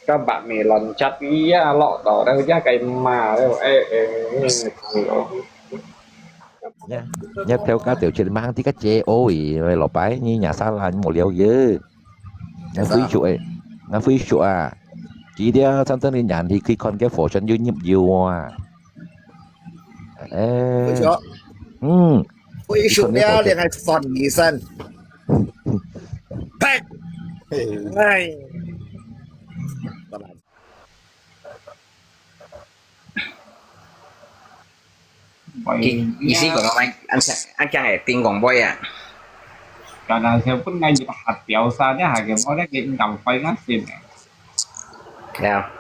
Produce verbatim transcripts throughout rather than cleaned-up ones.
个白米乱七呀，落到了，呀个嘛了，哎哎，哎，哎，你你偷家條出嚟，mang啲个姐哦，喂，老闆，你nhà xa là một liều gì? Ngang Facebook ấy, ngang Facebook à. Chỉ dia, 真正你眼去去看个火山又入油啊。哎，不错，嗯，不错了，你还算医生。呸！哎，佢意思講到，恁恁驚係頂講杯啊？但係本來就發表晒，這下嘅我咧，佢毋敢開啊，先。係啊。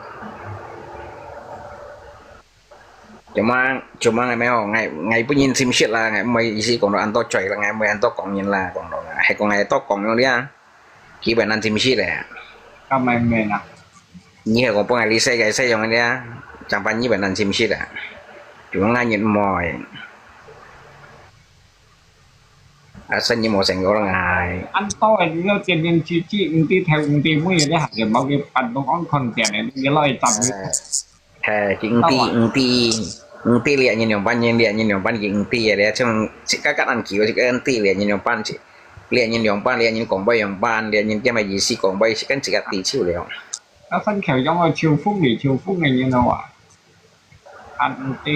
Cuma，cuma ngai meh，ngai ngai pun nyin sim shit lah，ngai meh isi kong do anto coy lah，ngai meh anto kong nyin lah，kong do lah，hai kong ngai to kong yong dia，基本上sim shit lah。咁咪咩啊？你係講幫ngai li sai ngai sai yong dia，ចាំ班基本上sim shit lah，cuma ngai nyin meh。Asal nyin meh seng ko lah ngai。Anto ngai，你要見面去去，你對頭你對尾，你還係冇佢辦到安康店，你來站。 He, ki engti, engti, engti liak nyin yong ban, nyin liak nyin yong ban ki engti ya, liak chung, si ka kat an ki, si ka engti liak nyin yong ban, si liak nyin yong ban, liak nyin kong bai yong ban, liak nyin kia mai yi si kong bai, si kan si ka ti chiu liak. Nó phân kiểu giống như chiêu phúc thì chiêu phúc này như nào à? Ăn tê.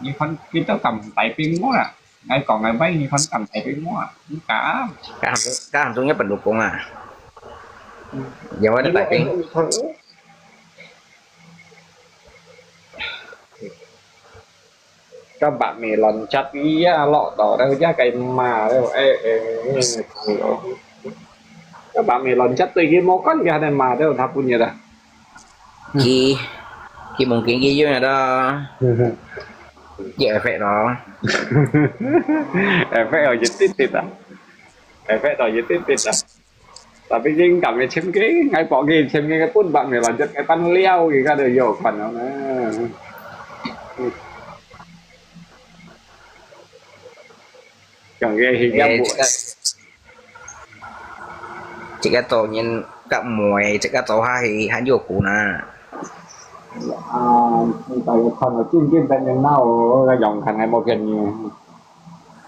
Như phân cái tao cầm tay pin ngó à. Ngai kong ngai bai ni khon kam tai bai mua. Ni ka. Ka ham ka ham tung ya pen lu kong a. Ya wa da tai ping. Ka ba mi lon chat ya lo to da ya kai ma da. Eh eh. Ka ba mi lon chat tu ki mo kon ya da ma da tha pun ya da. Ki ki mungkin ki yun ada. Ki effect đó. Effect ở dịch tít tít à. Effect ở dịch tít tít à. Tapi ki cảm cái chém cái ngay bỏ cái chém cái cái pun bạn người làm chất cái pan liao cái cái được vô phần đó nè. Chẳng cái hình Ê, cái chị, chị cái tổ nhìn cặp mùi, chị cái tổ hai thì hai vô cũ nè. À, tại vì phần là chuyên chuyên tại miền nào là dòng thành ngày một gần nhiều.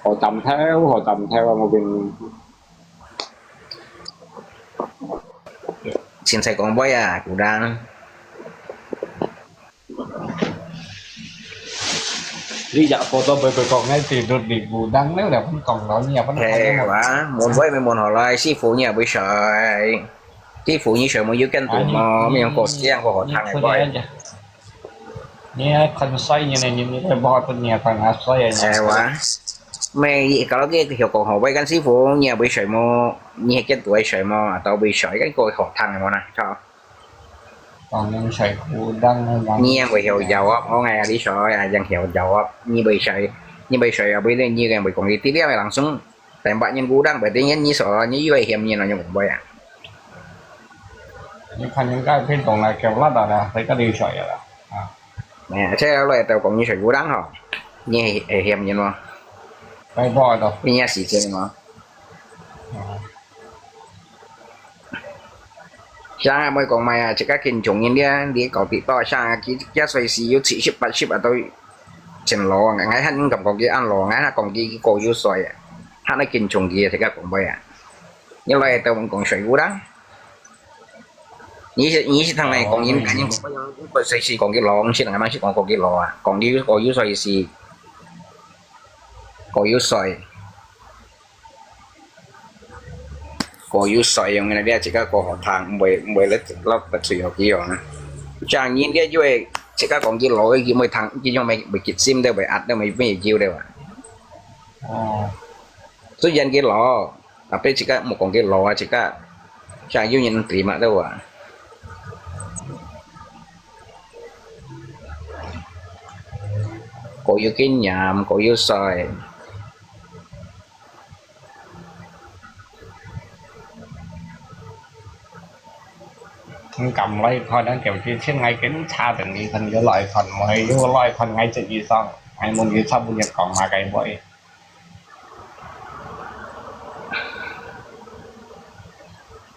Họ chậm theo, họ chậm theo là một bình. Xin thầy con bói à, cũ đang. Lý do cô tôi bởi bởi con ngay từ đột đỉnh vụ đăng nếu là vẫn còn đó nhiều vẫn Thế quá, muốn bói mới muốn họ lại, sư phụ nhiều bói sợi. Sư phụ như sợi một dưới canh tủ mà, mình không có tiếng của họ thằng này bói. Nè, khăn xoay như này, như này, bói bên nhà thằng áo xoay à. Thế quá. Mày có cái hiểu của họ bói canh sư phụ nhiều bói sợi mà, như cái tuổi sợi mà, tao bói sợi cái cô họ thằng này mà nè, cho. Còn những sợi cũ đang đang. Nhi yang bai hiau jawab, oh ngai di soi a yang hiau jawab. Nhi bai sai, nhi bai sai a bai le nhi yang bai kong di ti liao langsung. Tembak nyin gudang bai ti nyin nhi so nyi yu hiam nyin nyi kong bai a. Những khăn những cái phim tồn là kiểu lát rồi nè, thấy có đi sợi rồi đó. À. Nè, che lo tao kong nhi sai gudang ho. Nhi hiam nyin mo. Cái bò rồi. Nhi si che mo. Sang a moi kong mai a, cik a kin chung in dia, di kau pi to sang a ki kia soi si yu chi ship pat ship a to chen lo, ngai han kam kong ki an lo, ngai ha kong ki ko yu soi a. Han a kin chung ki cik a kong bai a. Ni lai tau kong soi gu dang. Ni si ni si thang nai kong in kan in kong bai yang ko soi si kong ki lo, si ngai ma si kong kong ki lo a. Kong ki ko yu soi si. Ko yu soi. Ko yu soi yong na dia cik a ko ho thang, mbai mbai le lo pa chui ho ki yong na. Chang yin dia yue cik a kong ki lo ki mbai thang ki yong mbai mbai kit sim de mbai at de mbai mbai kiu de wa. Ờ. Su yan ki lo, tapi cik a mo kong ki lo a cik a. Chang yu yin tri ma de wa. Ko yu kin nyam, ko yu soi. Không cầm lấy thôi, nó kiểu kia, chứ ngay cái nó xa tình đi, thành cái loại phần mà hay, cái loại phần ngay chuyện gì xong, ngay muốn gì xong, muốn nhập còn mà cái bội.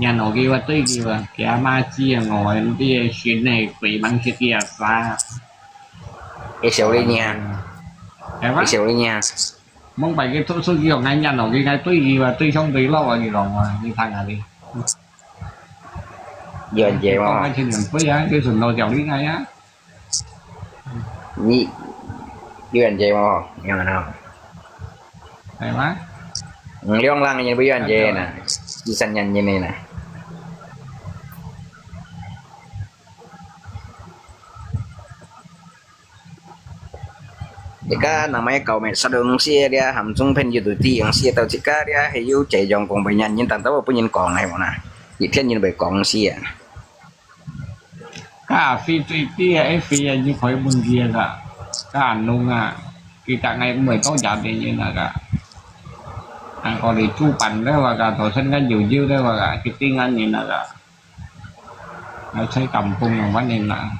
然後佢話對佢話，佢阿媽知啊，我啲孫係鬼mang食佢啊啥。佢笑你呢，係嘛？佢笑你呢。望擺佢讀書佢用𠊎，然後佢𠊎對佢話，對上對落啊，佢講話，你聽下你。有人接嗎？講𠊎前年飛啊，佢順道叫你𠊎啊。你有人接嗎？有人啊。係嘛？嗯，兩人人不有人接呢，第三人人呢。 Jika namanya kau mai sadung sia dia ham chung phen yu tu ti yang sia tau jika dia he yu cai jong kong bai nyan nyin tang tau pun nyin kong hai mona. Yi phen nyin bai kong sia. Ka fi tui ti e fi ya nyi khoi mun dia ka. Ka nung a. Kita ngai mai tau ja de nyin na ka. Ang ko li chu pan de wa ka to sen ka yu yu de wa ka. Kiting an nyin na ka. Ngài thấy cảm phung là vấn đề là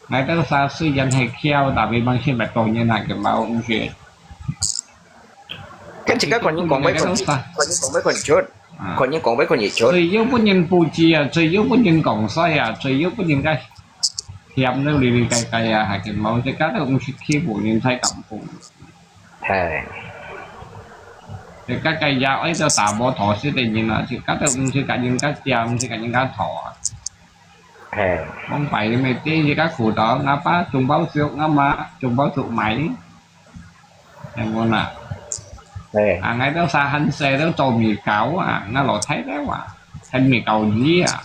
ngài tới xa xứ dân hay khiêu, tại vì bằng xin bạch cầu như này cái máu cũng gì. Cái chỉ có còn những còn mấy còn gì, còn những còn mấy còn gì chút, còn những còn mấy còn gì chút. Tùy yếu bất nhân bù chi à, tùy yếu bất nhân cộng sai à, tùy yếu bất nhân cái hiệp nếu lì lì cay cay à, hay cái máu cái cá đó cũng sẽ khi bù nhân thấy cảm phung. Hè. Thì các cái giáo ấy cho tả bộ thọ sẽ tình nhìn là thì các cái cũng sẽ cả những các chăm sẽ cả những các thọ. Hè. Không phải thì mày tin thì các khu đó ngã ba chung báo xíu ngã má chung báo tụ máy. Em muốn à. Hè. À ngay đó xa hẳn xe đó cho mì cáo à, ngã lọ thấy đấy à. Thấy mì cáo gì à.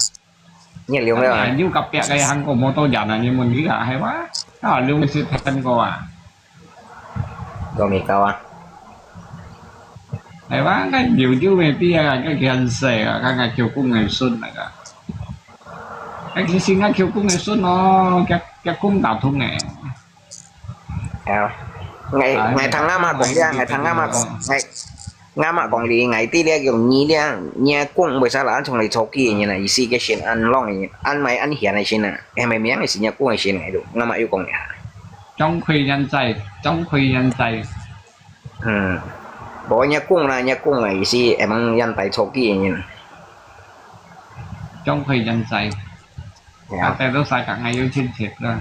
Nhiệt liều Cái này à. Như cặp bẹc cái hàng của mô tô giả này như mình nghĩ là hay quá. Đó là liều mình sẽ thấy tên cô à. Có mì cáo à. Hay quá, cái điều chứ mày biết à, cái kia xe à, cái ngày chiều cũng ngày xuân này cả. Cái kia xin ngày chiều cũng ngày xuân nó, cái cái cũng đào thúng này. Eo. Ngày À, ngày tháng năm à cũng đi à, ngày tháng năm à cũng ngày ngã mah kong li ngai ti lia kiu nyi lia, nia kung bai sa la an chong lai chok ki nyi na, isi ke shin an long nyi, an mai an hian ai shin na, em mai miang isi nia kung ai shin ngai du, ngã mah yu kong lia. Trong khi nhân tài, trong khi nhân tài. Hmm. Bo nia kung na, nia kung ai isi em ang yan tai chok ki nyi na. Trong khi nhân tài. Dạ. Cái tay đó sai cả ngày yêu chinh thiệt ra.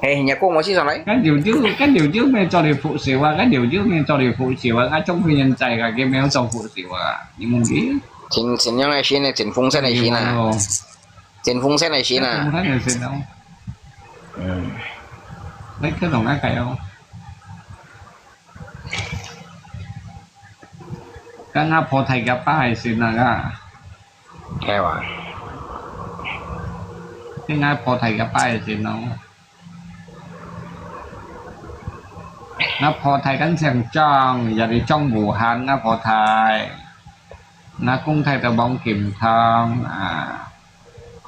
Hey, nhà cô ngồi xí sao đấy? Cái điều chứ, cái điều chứ mày cho đi phụ xỉu à, cái điều chứ mày cho đi phụ xỉu à, cái trong khi nhân tài cả kia mày không cho phụ xỉu à, nhưng mà đi. Chính, chính nhau này xin này, chính phong sen này xin à. Chính phong sen này xin à. Không thấy này xin đâu. Ừ. Lấy cái lòng cái cày không? Cái ngã phô thầy gặp ba hay xin à, cái. Hay à. Cái ngã phô thầy gặp ba hay xin đâu. Ngã phô thầy cắn sẹng trong, giờ đi trong Vũ Hán ngã phô thầy. Ngã cung thầy tờ bóng kim thong, à.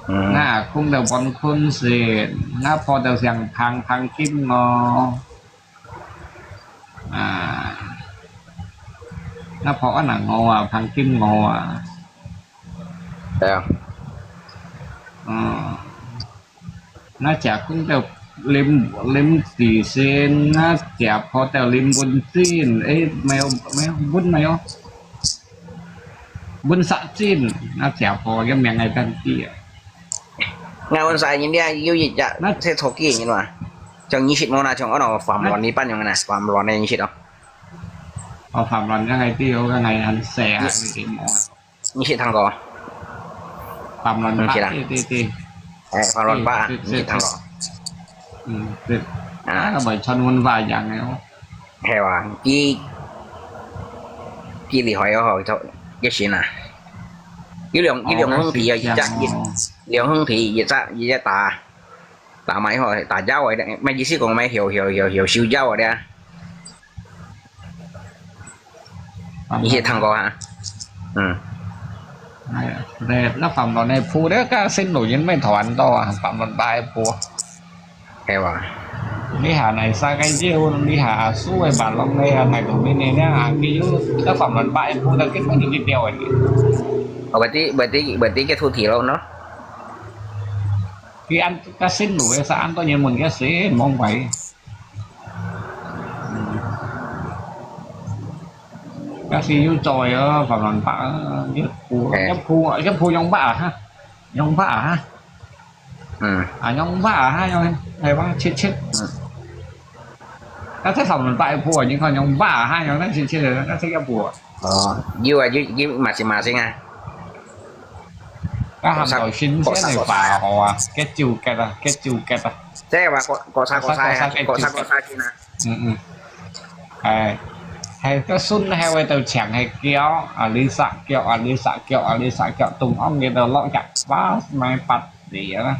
Ừ. Ngã cung tờ bóng khôn xin, ngã phô tờ sẹng phang phang kim ngô. À. Ngã phô ăn ngô à, phang kim ngô à. Thế à? Ờ. Ngã chả cũng tao lim, lim tỉ xin, ngã chả phô tao lim bún xin. Ê, mèo, mèo, bún mèo. Bún sạ xin, ngã chả phô cái mèo ngày tan tỉ. Ngã bún sạ nhìn đi, yu yit chả, ngã thế thô kì nhìn mà. Trong nhị shit mô na, trong ôn ôn phạm loạn đi pan yong na, phạm loạn này nhị shit đó. Ôn phạm loạn cái ngày tiêu, cái ngày ăn xe, cái mô. 你識聽過？phạm論法，嗯，係啦。對對對。誒，phạm論法啊，對對對，你識聽過？嗯，對。啊。啊，該咪傳文化一樣个哦。係哇，佢，佢厲害哦，吼，佢，佢先啊。佢兩，佢兩兄弟啊，一隻，一，兩兄弟，一隻，一隻打，打埋吼，打交个，咩意思講咩，曉，曉，曉，曉收交个啊。 你識聽過哈？嗯。哎呀，那，那phạm論个譜，那个新錄音沒投很多啊，phạm論八个譜。係哇。你下來三个月，你下輸个八弄个啊，買到明年了啊，佢有，那phạm論八个譜，那根本就一條个。哦，berarti，berarti，berarti佢出題咯，喏。佢按，佢新錄个，係按照原文个寫，莫怪。該時有做个，八萬八啊，一鋪，哎。一鋪，一鋪兩百啊，哈，兩百啊，哈。嗯。啊，兩百啊，哈，用，係吧？七七。嗯。該才三萬八一鋪啊，你看兩百啊，哈，用該七七个，該才一鋪啊。哦，有啊，有，有，masing-masing啊。該還有新鮮个花好啊，結酒結啊，結酒結啊。這个話，各，各儕各儕啊，各儕各儕啊。各儕各儕先啊。 嗯嗯。哎，係，該孫係會到請係叫，啊，你殺叫，啊，你殺叫，啊，你殺叫，東安个到落腳，哇，買八字啊。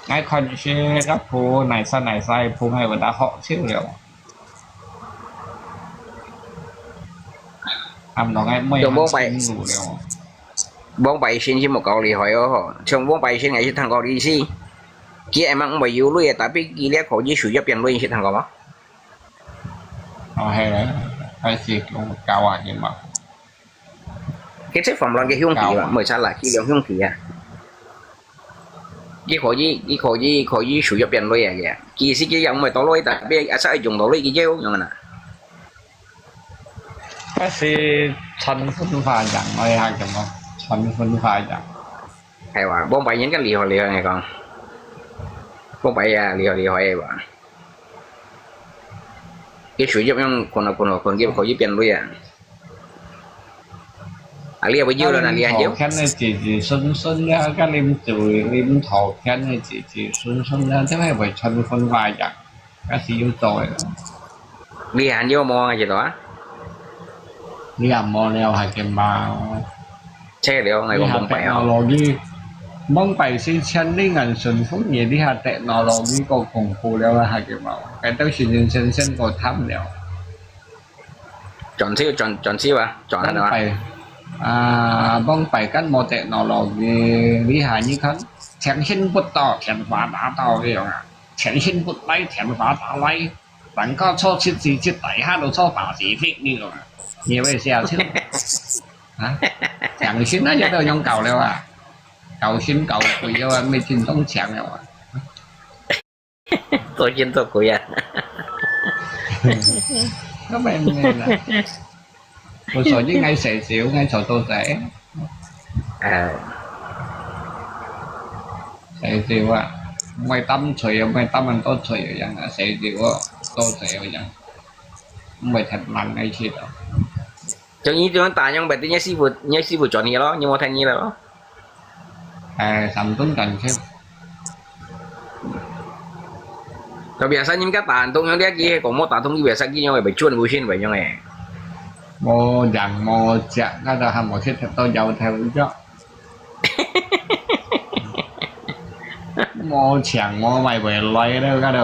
𠊎看是該鋪，哪儕哪儕鋪，𠊎會得好笑了。啊，毋過𠊎妹還辛苦了。往擺先先無夠厲害哦，吼，像往擺先𠊎係聽過意思。 佢係毋會有鐳个，tapi佢這可以隨便變鐳，你識聽過無？哦，係咧，還係講教啊，係嘛？佢這方面个兄弟嘛，教啊。無差啦，佢兩兄弟啊。佢可以，佢可以，可以隨便變鐳啊，佢。佢係佢也毋會到鐳，tapi asal用到鐳，佢就用啦。該係傳分化人，我一下咁講，傳分化人。 係哇，往擺人家厲害厲害，𠊎講。往擺啊，厲害厲害个哇。佢隨便用困啊困啊困，佢可以變鐳啊。啊，你也會搖了，那你還搖？林桃片个子子孫孫啊，該林子，林桃片个子子孫孫啊，這个會傳分化人。 該係有做个。你還有無个時候啊？你也無了，還係嘛？切了，𠊎講往擺哦。你還technology，往擺係千里眼順風耳，你還technology个功夫了，還係嘛？該都係人生生个貪了。轉手，轉，轉手啊，轉下啊。往擺，啊，往擺間無technology，你還你看，錢先不到，錢花打到个樣啊。 錢先不來，錢花打來，人家坐七四七，大家都坐巴士飛呢个嘛，你會寫出啊？相信啊，也都用搞了啊，搞心搞鬼了啊，沒聽懂講了啊。做仙做鬼啊？根本沒啦。 我所以𠊎洗手，𠊎做到洗。哎。洗手啊，毋會擔水啊，毋會擔恁多水个樣啊，洗手啊，到洗个樣，毋會忒慢个去到。就你這樣打樣，berarti你師傅，你師傅轉去咯，你無聽你了咯。 哎，三頓感謝。Tapi biasa你們該打通樣，你係講無打通，biasa佢樣會轉無線會樣誒。無贏無食，該都還無食到搖頭咗。無錢無買回來，該都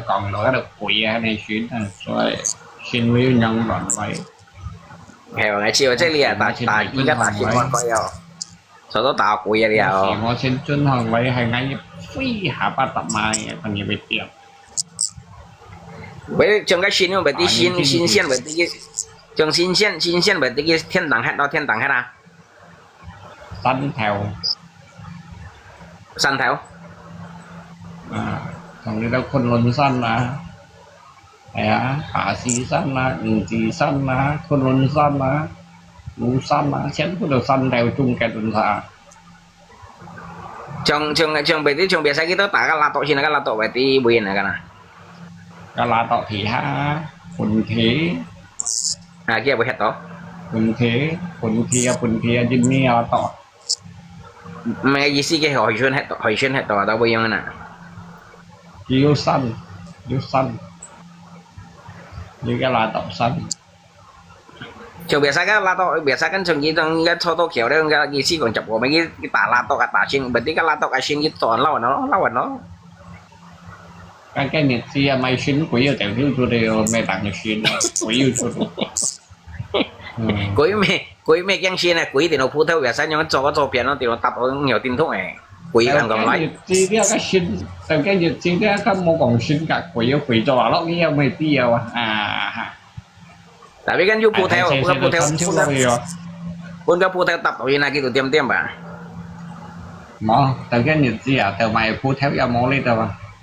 講到該都貴啊，你選啊，所以先會有人亂來。係，𠊎知，這裡啊，打，打，應該打先換過哦。 早都打過一了。我先轉行，我還愛飛下巴達買，同你會掉。喂，像該新，berarti新，新鮮，berarti，像新鮮，新鮮，berarti天頂黑到天頂黑啊。山頭。山頭。啊，同你到昆崙山啊。 係啊，巴士山啊，五指山啊，崑崙山啊，廬山啊，全部都山頭中間崙山。像，像，像berarti像biasa kita打該拉到先，該拉到berarti buin啊，kan啊？該拉到地下，本地。啊，佢也會歇到。本地，本地啊，本地啊，今年啊，到。 毋係意思，佢海鮮忒多，海鮮忒多，都會用啊。有山，有山，有個拉到山。像biasa該拉到，biasa kan像佢當該坐到橋咧，該意思講接我們去，去打拉到啊，打先，berarti該拉到啊先去轉，撈完咯，撈完咯。該，該日子啊，買新鬼啊，就溜出去哦，買當新啊，鬼又出去。嗯。鬼咩？ 鬼咩驚先啊？鬼電腦鋪頭也係用做個照片咯，電腦搭到有電筒誒，鬼敢敢來？到該日子了，該新，到該日子了，敢無講新甲鬼有鬼做啊？落去也無必要啊！啊哈！Tapi kan有鋪頭，哎，本個鋪頭，哎，哎，本個，本個鋪頭搭到去那幾度點點吧？無，到該日子啊，到買鋪頭也無力了啊！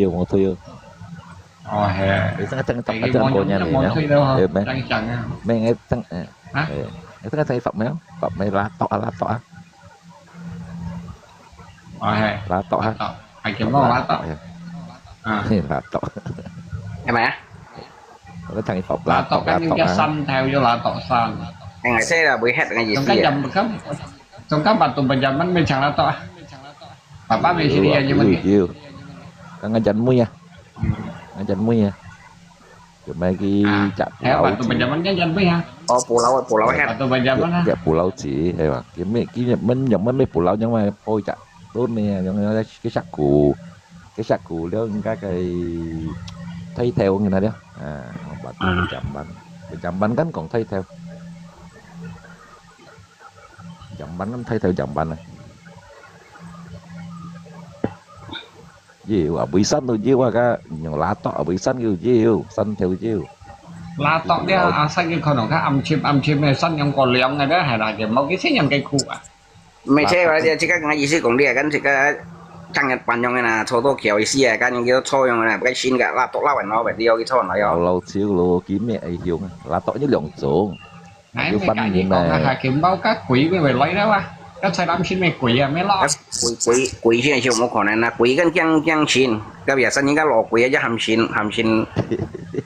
退哦，無退哦。哦，係。你這個這個這個這個過年了，這個無退了哈，有沒有？這樣講啊。沒，哎，這，哎，啊？哎，哎，這個這個發沒有？發沒拉倒啊，拉倒啊。哦，係。拉倒啊。拉倒，還叫我拉倒。哎。啊。嘿，拉倒。係咪啊？我聽你發拉倒，拉倒，拉倒啊。跟人家山頭又拉倒山。哎，係啦，會嚇人个意思啊。中間，中間batu berjaman macam拉倒啊。Bapak 沒去的，你們去。有，有，有。剛剛講咩啊？嗯。剛剛講咩啊？佢買去啊，隻pulau，還有batu berjaman kan 講咩啊？哦，pulau，pulau 嚇。Batu berjaman啊。隻，隻pulau仔，係嘛？佢買，佢問，問，問咩pulau，因為開隻，都咩啊，因為佢石鼓，佢石鼓了，應該係退頭个那了。啊，batu berjaman，berjaman kan講退頭。Jamban kan 退頭 jamban啊。有啊，尾山都有啊，个，用拉倒啊，尾山又有，山頭有。拉倒了，啊，山佢可能較暗沉暗沉个，山用過涼个咧，係啦，佢無幾錢樣个苦啊。毋係，這个，這个，𠊎意思講，你啊，跟這个像日本樣个啦，坐到橋意思啊，跟佢坐樣个啦，不過新个拉倒啦，然後別地方去坐啦，喲。老老少咯，佢咩會用啊？拉倒有兩種。 哎，有反應咩？你講啊，還見到个鬼會，會來了啊？該菜籃先咩鬼啊，咩咯？鬼，鬼，鬼現在就無可能啦，鬼跟降，降神，該邊生應該老鬼啊，就喊神，喊神，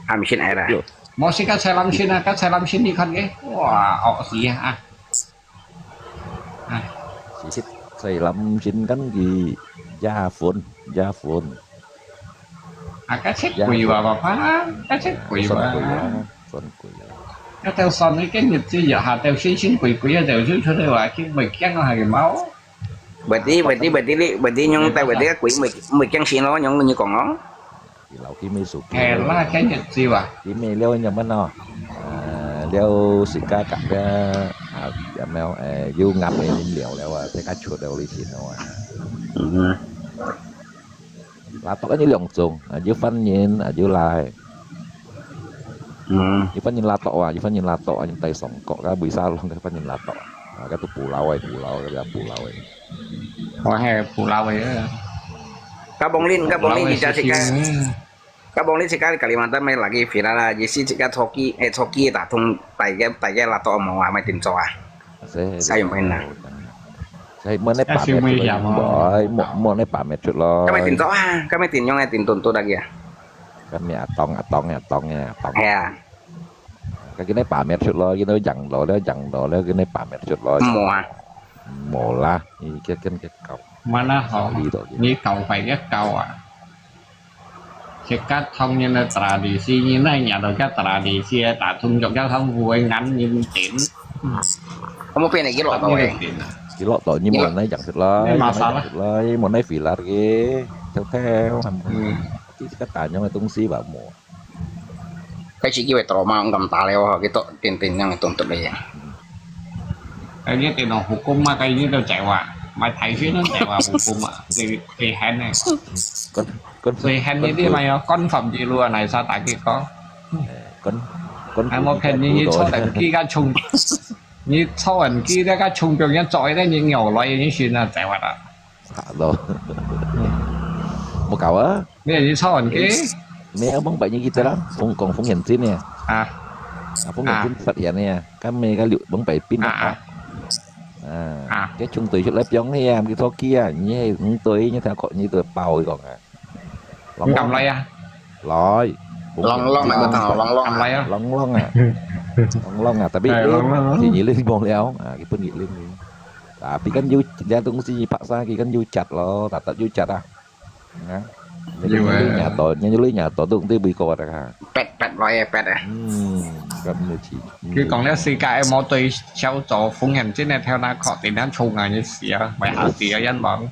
喊神來啦。有。無係該菜籃先啊，該菜籃先你看个，哇，惡死啊！哎。其實菜籃先跟佢壓粉，壓粉。 啊，該隻鬼哇，爸爸，該隻鬼哇。算鬼啊，算鬼啊。該條線，你今日只有下晝星星鬼鬼啊，就走出來哇，驚會驚啊，還有毛？Berarti，berarti，berarti，你，berarti 用帶，berarti 个鬼，毋會，毋會驚神咯，用你講咯。佢老佢咩手機。係啦，今日只哇。佢咩了，有乜咯？啊，了，自家夾个，啊，有沒有？誒，有鴨个料了啊，自家出了你錢了啊。嗯哼。 Latok kan有兩種，啊，有番人，啊，有拉。嗯。有番人latok啊，有番人latok啊，有帶上角，該為啥咯？該番人latok啊，啊，該都pulau个，pulau个，pulau个。哦，係，pulau个。Kabong Lin，Kabong Lin，你家自家，Kabong Lin自家Kalimantan mai lagi viral啦，也是自家Choki，誒，Choki打通，大家，大家latok mau啊，mai tinco啊。 Saya yung main na. Saya mana pamit dulu, boy. Mau, mau na pamit dulu. Kami tin to ah, kami tin yung tin tun to lagi ah. Kami atong, atong, atong, atong. Kaya. Kaya kini pamit dulu, kini jang dulu, jang dulu, kini pamit dulu. Mau ah. Mau lah, ini kan kau. Mana hao? Ni kau phải cái kau à? Cái cắt thông như là tradisi như này, nhà đầu cắt tradisi, ta thông dọc giao thông vui ngắn như tỉnh. Kamu pin lagi lo tau eh. Kilo to ni mo nai jang thut lai. Ni masalah. Lai mo nai filar ge. Theo theo. Hmm. Ti ka ta nyong tong si ba mo. Cái chỉ kia trò mà ông cầm ta leo cái to tiền tiền năng tồn tại đây. Cái như tiền nó hukum mà cái như đâu chạy qua. 買大選啊，就話無分啊，最最恨呢，跟跟最恨呢啲嘛有官方記錄啊，哪啥大結果？跟跟還無騙你，你坐等佢个衝，你坐等佢个衝動，你做一個你牛來，你選啊，就話啦。咯，無搞啊！你你坐等佢？你有蒙白你記得啦，封講封眼睛呢？啊，啊封眼睛發現呢，咁你个六蒙白變啊啊！啊，啊，佢衝對出來放你啊，佢坐機啊，你係五對，你聽講你對包佢講啊。你敢來啊？來，朗朗啊，朗朗啊，敢來啊？朗朗啊，朗朗啊，tapi係朗朗啊，你你你忘了啊，佢分你你。Tapi kan you dia東西paksa佢kan you cat咯，tetap you cat啊。啊，你有誒，你nhà tôi，你nhà tôi都對美國啊，哈。Pet pet來誒，pet誒。嗯，咁你去。佢講了世界無對小組風險，真係跳那確定很重啊，你死啊，買下死啊，人亡。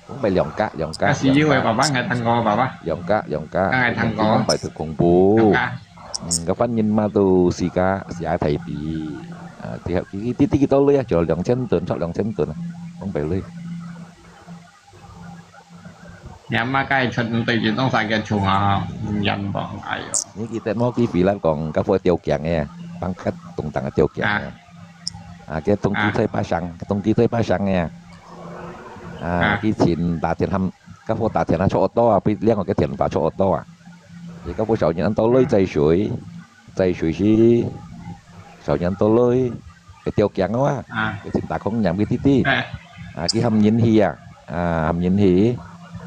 講白兩家，兩家，但是有誒，爸爸，𠊎聽過，爸爸。兩家，兩家，𠊎聽過。講白就恐怖。兩家。嗯，个反應嘛都世界，世界大比。啊，佢佢佢佢幾多類啊？就兩千噸，超兩千噸啊，講白類。 你阿媽該出對住東山个蟲啊，人亡哎喲。你記得無？佢回來講，該個吊頸个，放个東東个吊頸个。啊，佢通知退巴上，通知退巴上个。啊，佢前打電話，該個打電話出惡多啊，比另外个電話出惡多啊。佢該個小人到內在水，在水是小人到內。 佢吊頸啊，啊，佢先打空nhắm佢弟弟，啊，佢喊人去啊，啊，喊人去，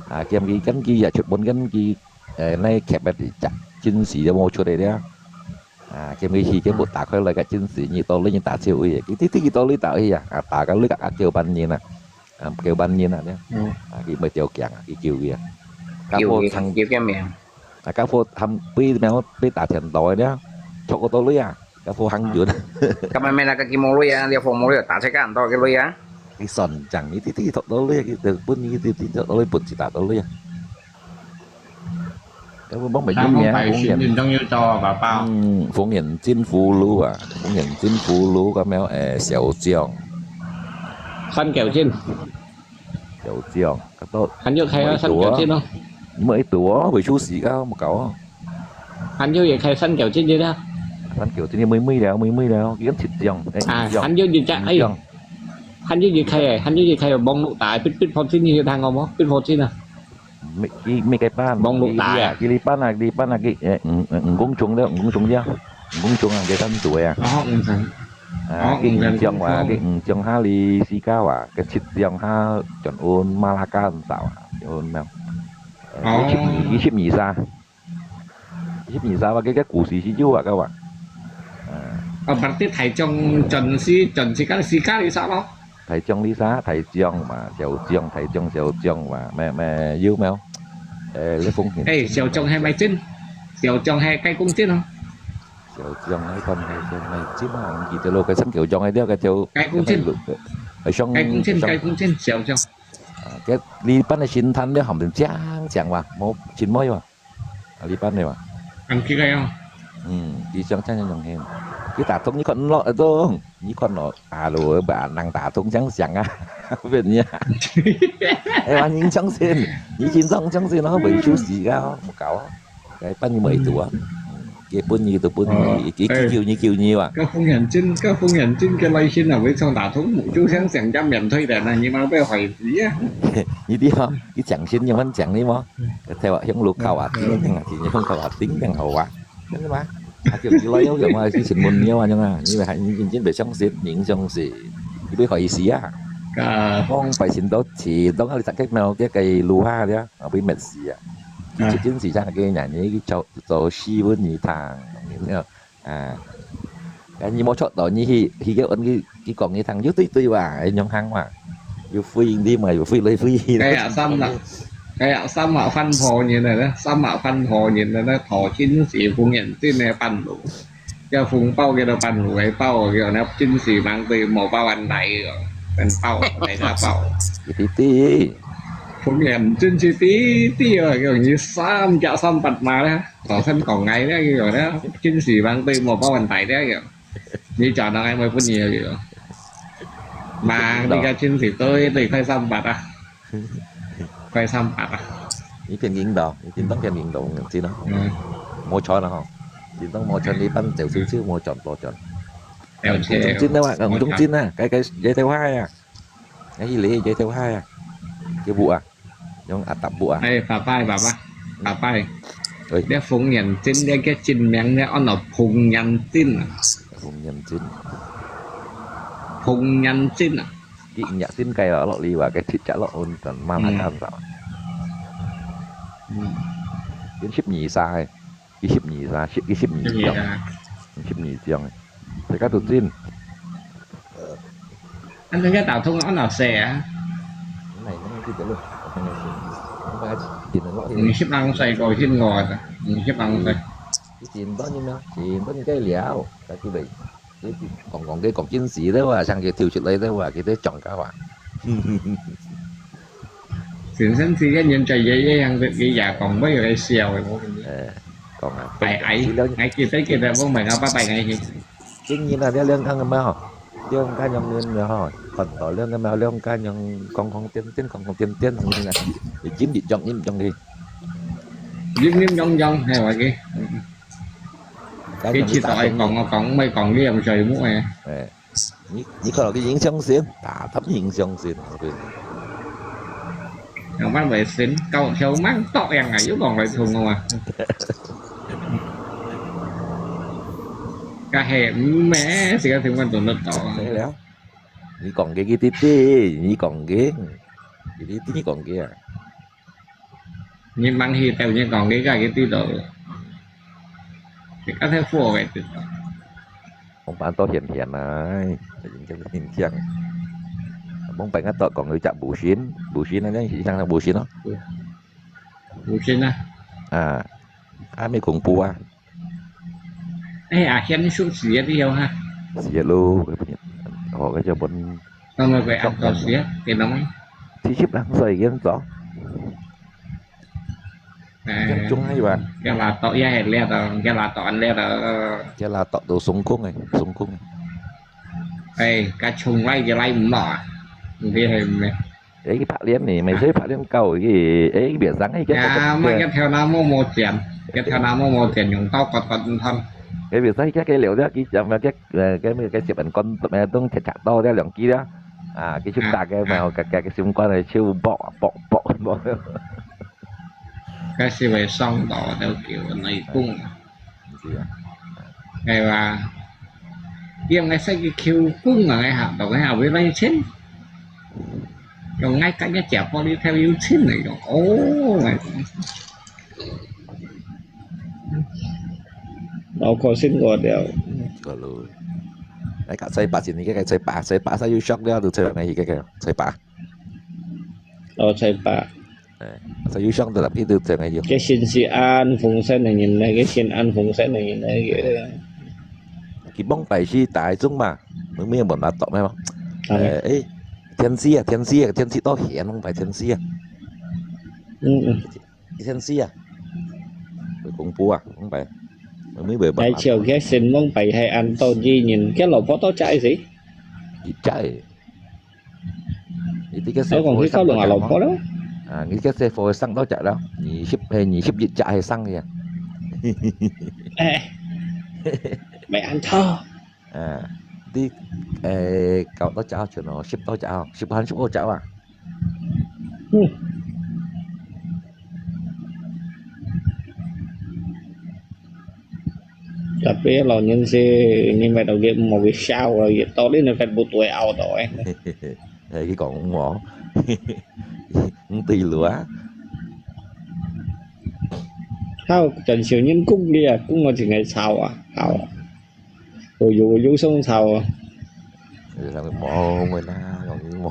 啊，佢喊佢跟佢也出門跟佢，誒，那cap个隻，真實都無出來了，啊，佢喊佢去，佢冇打開來个真實，你到你打走去，佢弟弟佢到你打去啊，啊，打个你个啊，叫半年啊，啊，叫半年啊，嗯，啊，佢咪吊頸啊，佢叫佢啊，救佢，救佢命。 啊，該個喊被咩被打天到个了，出惡多類啊，該個行運。咁啊，咩那個佢無類啊，你放無類啊，打出个很多个類啊。佢算账，你弟弟出到類，佢就分你弟弟出到類，分佢打到類啊。該個幫咪用名，風險，運動又做，爸爸。嗯，風險金葫蘆啊，風險金葫蘆，个咩？誒，小將。三角金。 小將，佢都還有開啊，三角金哦。你們一朵哦，會出事个，莫搞哦。還有也開三角金的啦。三角金的妹妹了，妹妹了，佢講七將，誒，啊，五將，還有一隻，哎喲，五將。還有一開誒，還有一開有網路打，必必破金，你有聽過無？必破金啊。咩，佢咩个班？網路打啊。佢，佢，佢班啊，佢班啊，佢，誒，五，五，五公重了，五公重了，五公重啊，佢單獨啊。哦，五公。 啊，哦，佢五將啊，五將。佢五將下哩四角啊，佢七將下轉安馬拉干手啊，轉安咩？哦。佢十二，佢十二殺，十二殺啊，佢个故事是有啊，个哇。啊。哦，berarti大將轉四，轉四角，四角哩殺咯？大將哩殺，大將嘛，小將，大將，小將嘛，咩，咩，有無？誒，你風險。誒，小將係買進，小將係該公進哦。 小將，該款該，該，該，這嘛，毋記得咯，該三角將該條，該條，該公斤，該上，該公斤，該上，該公斤，小將。啊，該你班个神探了，含正正哇，無，真無哇，啊，你班个哇。恁奇怪哦。嗯，你想像像很，你打通你看咯，啊，中，你看咯，啊，咯，把人打通想想啊，變呀。哎，我人相信，你真正相信哦，袂出事个哦，莫搞哦。 該分你無度啊，佢分你都分你，佢，佢救你救你哇。該風險真，該風險真，該內心啊，會想打通，就像想要面對的呢，你嘛會懷疑啊。你知道，佢講先，你問講你嘛，佢話向路口啊，頂頂啊，向路口啊，頂頂好啊，真的嗎？啊，就你來有用啊，去詢問你啊，樣啊，你還你真正袂相信，你相信，你會懷疑啊。啊，講百姓都去，都你在該貓，該个路下了，啊，被滅死啊。佢真是像个人，你去找 做四分二趟，有沒有？啊，啊，你無錯到，你去，去个安佢，佢講你聽，又對對哇，會用行哇，又飛你嘛，又飛來飛去。Kaya sama, kaya sama 翻破人了呢，sama 翻破人了呢，頭先是紅眼睛的半路，叫紅包叫做半路的包，叫那真是忙對無包安來个，真包，來那包。一滴滴。紅眼睛是滴滴啊，叫你三加三八嘛呢。 早晨講𠊎了，佢講了，真是忙對無包安排了，佢。你早上還會分你了，佢講。嘛，你个真是對，對，快三百啊，快三百啊。一片引導，一片當片引導，真啊。嗯。無錢啊吼，真當無錢，你搬走走走，無錢，無錢。了解。中間啊，無錢。中間啊，該，該，這條海啊，該一類這條海啊，叫不啊？ 用阿達布啊。哎，爸爸，爸爸，爸爸。哎。這紅眼睛，這个真名，這安到彭眼睛啊。彭眼睛。彭眼睛啊。佢眼睛該落落嚟話，該七隻落安到慢慢看到。嗯。佢十二歲。 佢十二歲，十，佢十二張，十二張，大家都真。啊，人家打通安到細啊？二十零歲過身个啊，二十零歲。真多人啊，真多人在聊，但係佢講講佢講真實个話，像佢跳出來个話，佢都講个話。 先生之前人在爺爺樣，佢也講，我有个笑个，我跟你。哎，講啊，哎，哎，哎，記得，記得，我問阿爸帶你去。今日啊，這兩間个貓，兩間樣人了吼，看到兩間貓，兩間樣光光點點，光光點點，你看，你今日中，你中去。陰陰陽陽，係話佢。佢知道愛講，我講，毋係講佢樣衰無誒。哎。 你，你看到佢影相先，tetap影相先，對。有乜會先搞條盲多樣啊，又講來同我啊。該係毋咩，自家聽聞都得到啊。對了，你講个佢知知，你講个，佢知知你講个啊。 你吂去，等於講佢个，佢知道。佢个太火个，知道。講白都鹹鹹啊，哎，應該係鹹鹹。講白个都講有隻無線，無線啊，你想無線咯？無線啊。啊，啊，咩恐怖啊？ 哎呀，現在死个了哈。死个咯，哦，該隻本。當然佢安到死个，佢攏。七十零歲已經走。哎，中還有啊。佢拉到也係了咯，佢拉到安了咯。佢拉到都成功誒，成功。哎，佢從來佢來毋落啊，你係咩？ 誒，白蓮呢，每歲白蓮高个，誒，別生誒，呀，嘛，佢頭那毛毛剪，佢頭那毛毛剪，用刀割割毋斷。誒，別生，佢，佢了了，佢，佢，佢，誒，佢，佢，佢，食人乾，誒，當切切刀了，兩支了。啊，佢，就打佢，啊，啊。嘛，佢，佢，佢，心肝个，手，啵，啵，啵，啵。該係會傷到，都叫內功。 毋知啊。係吧？用个使去求工啊，个行動个後尾來錢。用个今日食飯你頭有錢來用，哦，老苦心過了。過了。來，甲菜巴先，你个菜巴，菜巴，菜有熟了，就菜，來，个，个，菜巴。 哦，菜巴。哎，所以上得啦，佢都真个有。佢先係安風扇个人呢，佢先安風扇个人呢，佢。佢往擺係大眾嘛，明明問阿伯咩嘛。啊。哎，哎，天時啊，天時啊，天時到現往擺天時啊。嗯，嗯。天時啊，會公布啊，往擺。明明會問阿伯。哎，像佢先往擺係安到二人，佢老婆到遮係？一隻。 你這個細貨會生到隻哦？我講佢交往啊，老婆咯。啊，你這個細貨會生到隻咯，二十，係二十一隻係生个啊。哎，沒安到。啊，你，誒，搞到隻全哦，十到隻哦，十還十二隻啊。嗯。 Tapi老人是，你買到个莫个笑了，也到底那个不对拗到哎。哎，佢講我，毋對路啊。好，真少人講你啊，講我真係吵啊，好。我有，我有想吵啊。哎，無啦，講你無。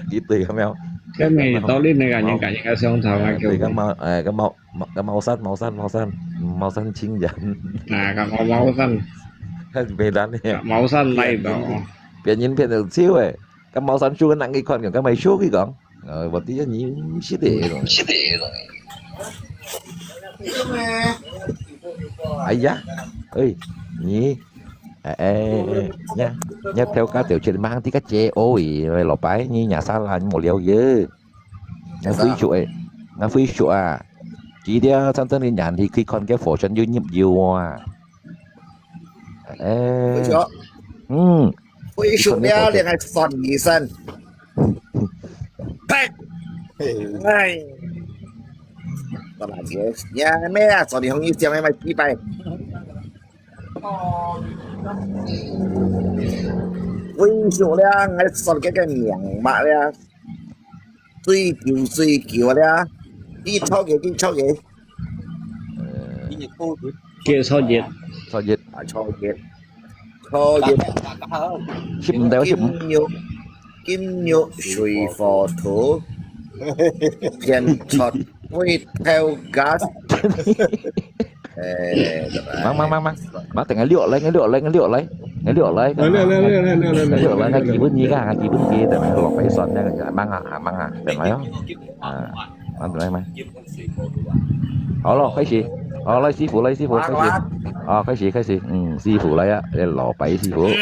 佢對，有沒有？跟你到底那个人感觉个相同啊，哎，對，个貓，哎，个貓， 貓，个貓山，貓山，貓山，貓山情人。啊，个貓，貓山。係，袂難个。貓山來到。騙人騙到笑誒，个貓山show个人去看，个咪show佢講。呃，我知你毋識个。哎呀，哎，你哎哎哎，呀，呀，頭家就出馬上這個姐哦，喂，老闆，你nhà xa làng無了耶？Ngài Facebook eh, ngài Facebook à. Chỉ dia, chân chân đi nhắn thì khi con cái phổ chân YouTube nhiều à. Eh, Facebook, hmm, Facebook 了，你還算醫生？呸！哎，我那姐，呀咩啊，做你紅衣箱的買幾百。Facebook 了，還算這個名嘛了，追求追求了，你錯个，你錯个。呃，叫初一，初一，啊，初一，初一，十五到十五，金玉，金玉水火土，天出會透gas。哎，忙忙忙忙，忙，等下六來，六來，六來，六來，來來來來來來來六來，那基本你看，基本你等下落去算那個，忙啊，忙啊，等來哦，啊，忙等來嘛。好了，開始，好，來師傅，來師傅，開始，好，開始開始，嗯，師傅來啊，老闆師傅，嗯，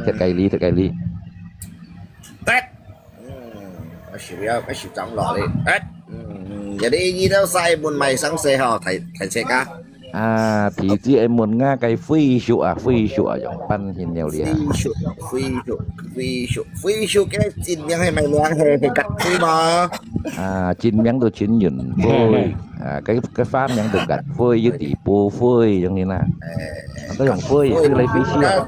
切雞梨，切雞梨，得。嗯，我收了，我收長落了。得。嗯，jadi你都使問埋生死吼，大大隻啊。啊，弟子愛問啊，該Facebook啊，Facebook啊，用半天了了。 Facebook，Facebook，Facebook，Facebook个真名係咩名？係係吉輝嘛？啊，真名都陳雲輝，啊，該該花名都吉輝，有地步輝，樣呢啦。都用輝，輝來輝去啊。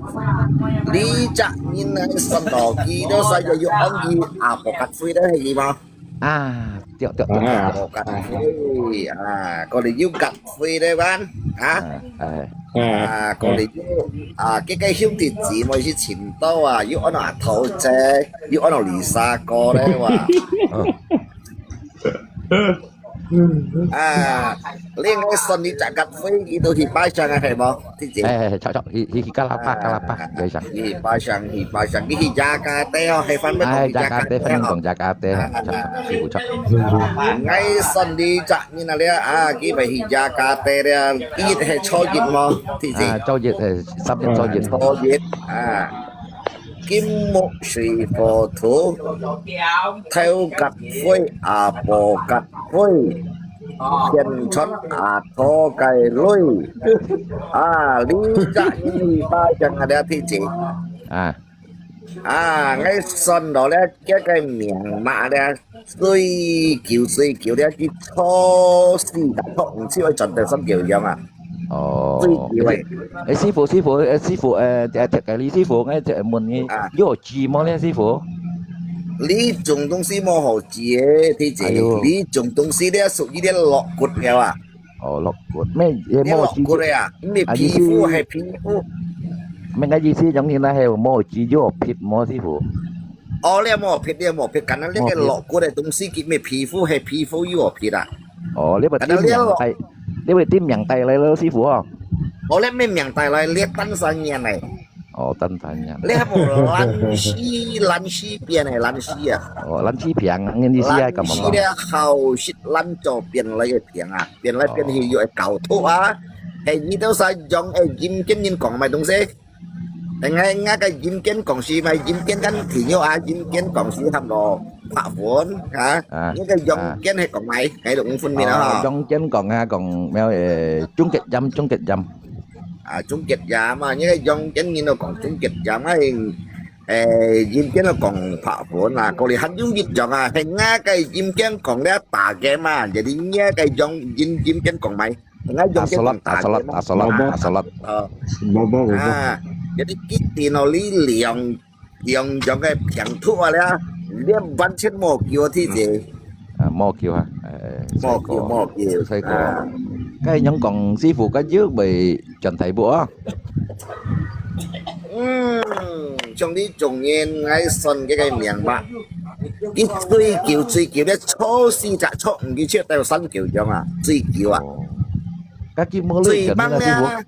你隻人啊，神道佢都使要要安佢阿婆吉輝咧，係佢嘛？啊，對對對，啊阿婆吉輝啊，嗰度有吉輝咧，玩啊。啊，哎，啊，過嚟啊，這個兄弟姊妹是尋到啊，又安到阿頭姐，又安到Lisa哥咧哇。啊，你應該信你隻吉輝，佢都去拜山啊，係無？弟姐。哎，哎，吵吵，去去去，Kelapa，Kelapa，有一聲。去拜山，去拜山，你去Jakarta哦，係翻咩？哎去，Jakarta，翻講Jakarta，吵吵，師傅吵。𠊎信你隻人啊了啊，佢咪去Jakarta了，佢係初一無？弟姐。啊，初一，哎，三月初一。初一啊，金木水火土，頭吉輝，阿婆吉輝，天出阿頭个女。啊，你隻你把像啊了弟姐。啊，啊，𠊎算到了，這個名嘛了，最久最久了，佢初四个初五就會轉到三九樣啊。哦。最久誒。哎，師傅，師傅，哎，師傅，哎，哎，鐵雞梨師傅，𠊎問你啊，有雞毛呢，師傅？你種東西無好煮誒，弟姐，哎喲你種東西咧屬於咧落骨了啊，哦，落骨，咩？也你落無雞，骨了啊，你皮膚係皮膚。咩个意思？講你那還有無雞肉皮毛，師傅？哦，你無皮，你無皮，可能你个落骨个東西，佢咩皮膚係皮膚有皮啦。哦，你會點名帶，你會點名帶來咯，師傅哦。哦，你咩名帶來？你單身人嚟，哦，單單人。你係無爛屍爛屍變个爛屍啊？哦，爛屍病，你意思係咁樣講？爛屍咧，好食爛做變來个病啊，變來變去又會搞吐啊。係你都使用誒陰間人講麼東西？等下𠊎个陰間講是麼陰間跟天佑啊，陰間講是喊做白粉啊。啊你个陽間係講麼？係六五分面啊哦，陽間講啊，講咩？誒，終極陰，終極陰。啊，終極陰嘛，你个陽間人都講終極陰啊。誒，陰間都講白粉啊，過嚟還有一樣啊，係𠊎个陰間講咧打game啊，jadi你个陽陰陰間講麼？𠊎陽間講打game啊。打手落，打手落，打手落。哦。無無無無，啊，jadi佢電腦呢兩兩樣个病毒啊咧，你完全無救啊，弟姐。啊，無救啊，誒，無救，無救。細個。啊。該樣講，師傅，該又會轉題目啊？嗯，像你中年，𠊎算這個命吧。佢最久最久咧，初四隻初五佢出到三九樣啊，最久啊。哦。該佢無來轉呢，最棒師傅。啊！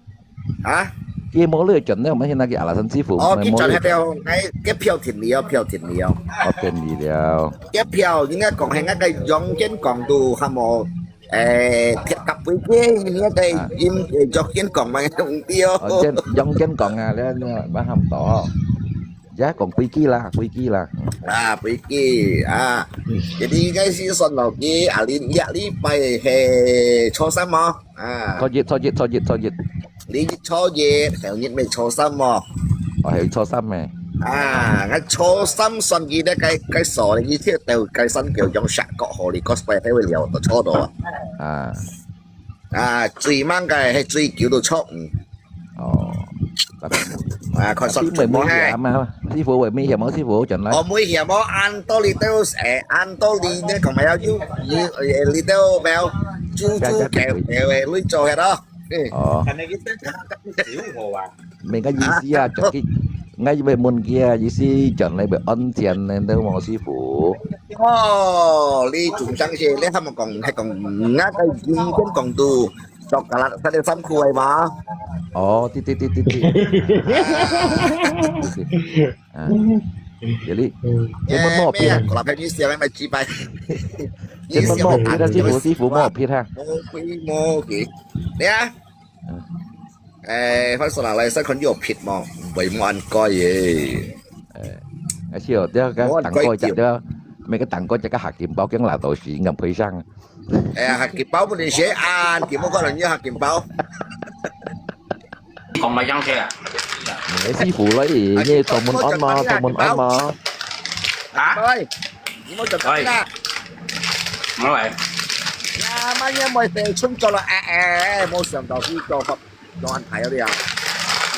啊？佢無來轉呢，我們現在給阿拉森師傅。哦，無佢轉來去了，𠊎佢票停了，票停了。哦，停你了。佢票應該講係𠊎个陽間講到，還無誒，鐵甲飛機，你个音，誒，著肩講嘛，毋對哦。哦，肩，用肩講啊，你，你，你喊到哦。Ya，講飛機啦，飛機啦。啊，飛機啊。Jadi應該係算落去，啊，你這禮拜係初三無？啊。初一，初一，初一，初一。你初一，後日咪初三無？哦，係初三咩？啊，𠊎初三算佢咧，該，該數咧，佢跳到該山橋用石角河里，cosplay會了，都錯到啊。啊。啊，最慢个係最久都錯誤。哦。啊，看算準無嘿。師傅會危險無？師傅轉來。哦，危險無？按道理都，誒，按道理呢，講乜要有，有，誒，你都乜要，豬豬狗狗誒，你做个咯。哦。明个意思啊，轉去，𠊎以為問佢啊，意思轉來會安全呢，都無師傅。哦，你總相信，你還無講，還講，那個已經講到，著个啦，他的衫褲嘛。哦，對對對對對。啊，對對。啊，有理。這麼莫騙。沒有，我老朋友寫了買幾百。這麼莫騙啊，師傅，師傅莫騙哈。莫騙，莫騙。對啊。嗯。誒，反正啦，來，先看有ผิ無？毋會無恁該耶。誒，而且哦，這個蛋糕一隻，這個，每個蛋糕一個合金包，跟拉倒是應該賠償。哎呀，合金包不能寫啊，你莫講人家合金包。講麼樣个啊？你師傅來，你做問安嘛，做問安嘛。啊？喂，你莫做咁啦。喂。呀，乜嘢莫得春做了，哎哎，莫想到去做。 有安排了。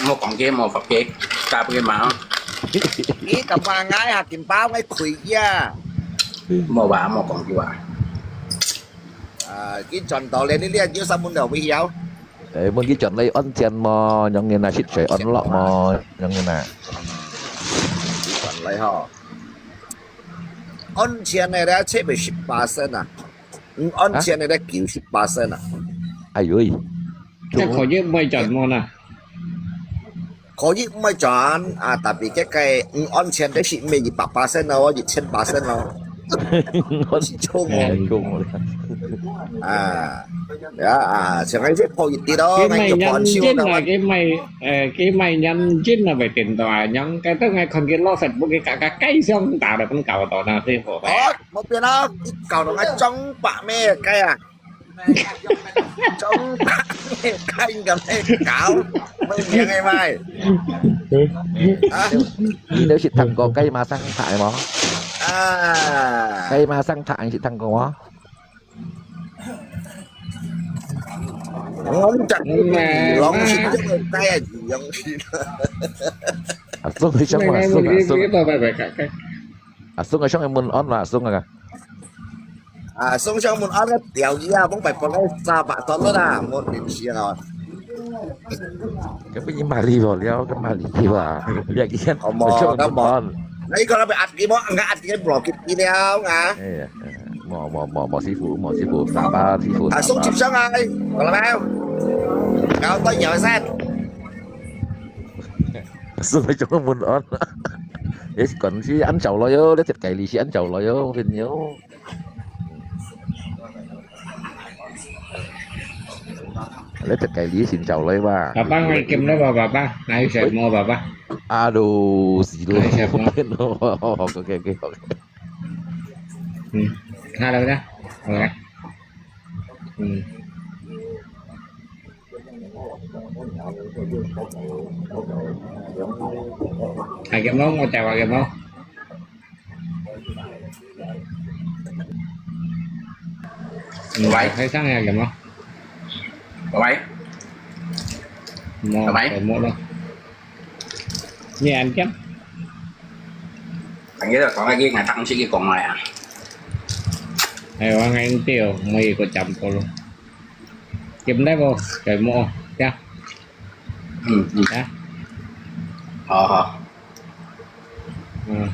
莫講佢，莫發佢，加佢嘛。你咁話，𠊎下緊包，𠊎開呀。莫話，莫講佢話。啊，佢轉到咧，你，你有三問到尾要？誒，問佢轉來安全無？樣樣啊，食水安樂無？樣樣啊。轉來吼。安全个咧，七八十巴仙啊。毋安全个咧，九十巴仙啊。哎喲喂。 該可以毋愛轉無啦？可以毋愛轉啊，tapi該個毋安全个係毋係一百巴仙咯，一千巴仙咯。安全。係重哦。啊，呀啊，像該隻破一滴咯，該個半球咯。佢賣眼鏡啊，佢賣，誒，佢賣眼鏡啊，賣電動啊，樣，該等𠊎看佢落Facebook，佢嘎嘎雞相打到咁搞到那，對不？哦，無變咯，你搞到𠊎中百咩雞啊！ 中間个雞咁樣搞，乜名个咪？啊？你有食聽過雞嫲生蛋無？啊。雞嫲生蛋，你食聽過無？我食，攏食，雞啊，攏食。啊，做咩想嘛，送啊，送啊。啊，送啊，送啊，問安啦，送啊。 啊，送上門安个釣魚啊，往擺本來三百dollar啦，無電視啊。該不如買哩無了，該買哩去吧。你還見，哦，無，該無。那一個那邊壓佢無，應該壓佢無幾幾了啊。哎呀，無，無，無，無師傅，無師傅，三百師傅，啊，送接上來，過來沒有？搞到有一set。送上門安。你講係恁早來喲，你接計哩係恁早來喲，朋友。 你特計你先走來吧。爸爸，𠊎game來無？爸爸，𠊎食無？爸爸。Aduh，死咯！𠊎食無？OK，OK，OK。嗯，hello啦，OK。嗯。係game無？我就話game無。 喂。開聲呀，game無？喂。無，喂。無咯。你按鍵？按鍵就講下去，𠊎當時去講來啊。係，𠊎按掉，無一個站過咯。game來無？game無？呀。嗯，嗯。呀。好，好。嗯。